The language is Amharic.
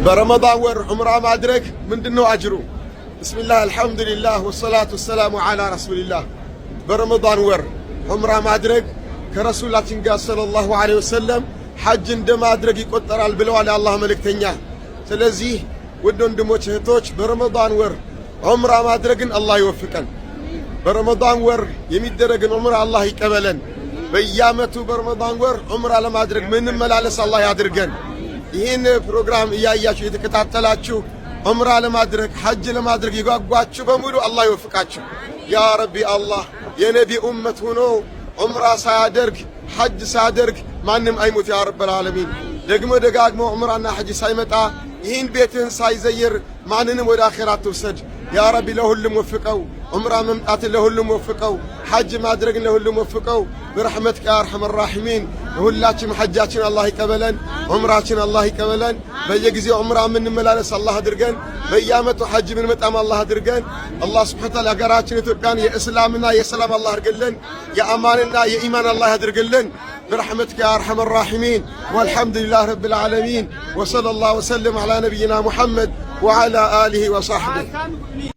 በረመዳን ወር ዑምራ ማድረግ ምንድነው አጅሩ? ብስሚላህ አልሐምዱሊላህ ወሰላቱ ወሰላሙ ዓላ ረሱሊላህ። በረመዳን ወር ዑምራ ማድረግ ከረሱላችን ጋር ሰለላሁ ዐለይሂ ወሰለም ሐጅ እንደማድረግ ይቆጠራል ብለዋል የአላህ መልእክተኛ። ስለዚህ ውድ ወንድሞች እህቶች፣ በረመዳን ወር ዑምራ ማድረግን አላህ ይወፍቀን። በረመዳን ወር የሚደረግን ዑምራ አላህ ይቀበለን። በየዓመቱ በረመዳን ወር ዑምራ ለማድረግ ምንመላለስ አላህ ያድርገን። ይህን ፕሮግራም እያያችሁ የተከታተላችሁ ዑምራ ለማድረግ ሐጅ ለማድረግ የጓጓችሁ በሙሉ አላህ ይወፍቃችሁ። ያ ረቢ አላህ፣ የነቢ ኡመት ሆኖ ዑምራ ሳያደርግ ሐጅ ሳያደርግ ማንም አይሞት። ያ ረበል ዓለሚን፣ ደግሞ ደጋግሞ ዑምራና ሐጅ ሳይመጣ ይህን ቤትህን ሳይዘይር ማንንም ወደ አኼራ አትውሰድ። ያ ረቢ፣ ለሁሉም ወፍቀው። ዑምራ መምጣትን ለሁሉም ወፍቀው። ሐጅ ማድረግን ለሁሉም ወፍቀው። برحمتك يا أرحم الراحمين። ሁላችንም ሐጃችን አላህ ይቀበለን፣ ዑምራችን አላህ ይቀበለን። በየጊዜው ዑምራ የምንመላለስ አላህ አድርገን። በየዓመቱ ሐጅ የምንመጣም አላህ አድርገን። አላህ ስብሐነ ወተዓላ ሀገራችን ኢትዮጵያን የእስላምና የሰላም አላህ አድርግልን። የአማንና የኢማን አላህ ያድርግልን። برحمتك يا أرحم الراحمين والحمد لله رب العالمين وصلى الله وسلم على نبينا محمد وعلى آله وصحبه.